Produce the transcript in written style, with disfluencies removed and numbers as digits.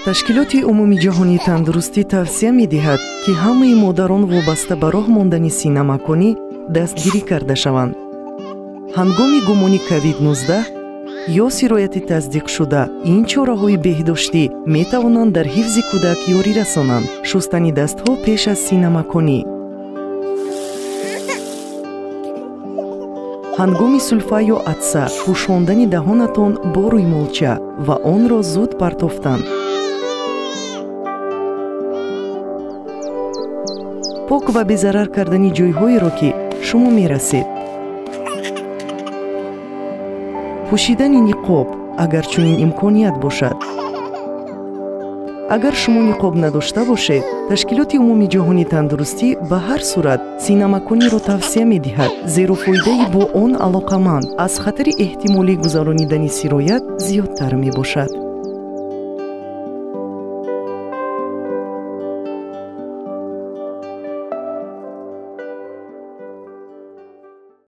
Ташкилоти Умумиҷаҳонии тандурустӣ тавсия медиҳад, ки ҳамаи модарон вобаста ба роҳ мондани синамаконӣ дастгирӣ карда шаванд. Ҳангоми гумони COVID-19 ё сирояти тасдиқшуда ин чораҳои беҳдоштӣ метавонанд дар ҳифзи кӯдак ёрӣ расонанд. Шустани дастҳо пеш аз синамаконӣ, ҳангоми сулфа ё атса пӯшондани даҳонатон бо рӯймолча ва онро зуд партофтан, пок ва безарар кардани ҷойҳоеро, ки шумо мерасед, пӯшидани ниқоб, агар чунин имконият бошад. Агар шумо ниқоб надошта бошед, Ташкилоти Умумиҷаҳонии тандурустӣ ба ҳар сурат синамакониро тавсия медиҳад, зеро фоидаи бо он алоқаманд аз хатари эҳтимолӣ гузаронидани сироят зиёдтар мебошад.